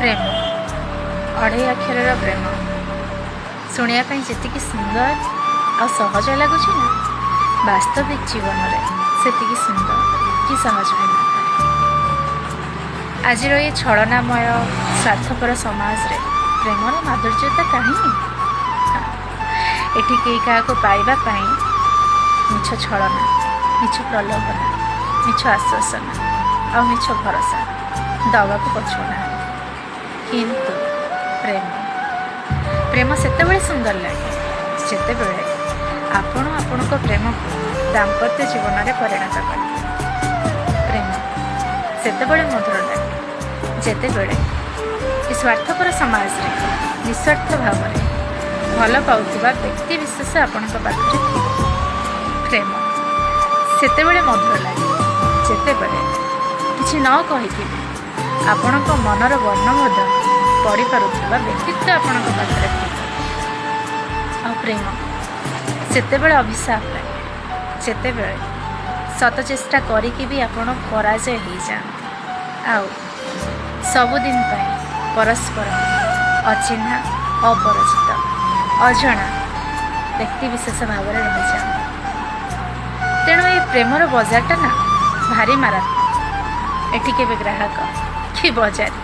ପ୍ରେମ, ଅଢ଼େଇ ଅକ୍ଷରର ପ୍ରେମ ଶୁଣିବା ପାଇଁ ଯେତିକି ସୁନ୍ଦର ଆଉ ସହଜ ଲାଗୁଛି ନା, ବାସ୍ତବିକ ଜୀବନରେ ସେତିକି ସୁନ୍ଦର କି ସହଜ ହୋଇନଥାଏ। ଆଜିର ଏ ଛଳନାମୟ ସ୍ୱାର୍ଥପର ସମାଜରେ ପ୍ରେମର ମାଧୁର୍ଯ୍ୟତା କାହିଁ? ଏଠି କେହି କାହାକୁ ପାଇବା ପାଇଁ ମିଛ ଛଳନା, ମିଛ ପ୍ରଲୋଭନ, ମିଛ ଆଶ୍ୱାସନା ଆଉ ମିଛ ଭରସା ଦେବାକୁ ପଛଉନାହାନ୍ତି। କିନ୍ତୁ ପ୍ରେମ, ପ୍ରେମ ସେତେବେଳେ ସୁନ୍ଦର ଲାଗେ ଯେତେବେଳେ ଆପଣ ଆପଣଙ୍କ ପ୍ରେମକୁ ଦାମ୍ପତ୍ୟ ଜୀବନରେ ପରିଣତ କରିବେ। ପ୍ରେମ ସେତେବେଳେ ମଧୁର ଲାଗେ ଯେତେବେଳେ ଏ ସ୍ୱାର୍ଥପର ସମାଜରେ ନିସ୍ୱାର୍ଥ ଭାବରେ ଭଲ ପାଉଥିବା ବ୍ୟକ୍ତି ବିଶେଷ ଆପଣଙ୍କ ପାଖରେ ଥିବ। ପ୍ରେମ ସେତେବେଳେ ମଧୁର ଲାଗେ ଯେତେବେଳେ କିଛି ନ କହିକି ବି ଆପଣଙ୍କ ମନର ବର୍ଣ୍ଣବୋଧ ପଢ଼ିପାରୁଥିବା ବ୍ୟକ୍ତିତ୍ୱ ଆପଣଙ୍କ ପାଖରେ ଥିବ। ଆଉ ପ୍ରେମ ସେତେବେଳେ ଅଭିଶାପ ଲାଗେ ଯେତେବେଳେ ଶତ ଚେଷ୍ଟା କରିକି ବି ଆପଣ ପରାଜୟ ହେଇଯାଆନ୍ତି ଆଉ ସବୁଦିନ ପାଇଁ ପରସ୍ପର ଅଚିହ୍ନା, ଅପରିଚିତ, ଅଜଣା ବ୍ୟକ୍ତିବିଶେଷ ଭାବରେ ରହିଯାଆନ୍ତି। ତେଣୁ ଏ ପ୍ରେମର ବଜାରଟା ନା ଭାରି ମାରାତ୍ମକ। ଏଠି କେବେ ଗ୍ରାହକ କି ବଜାରୀ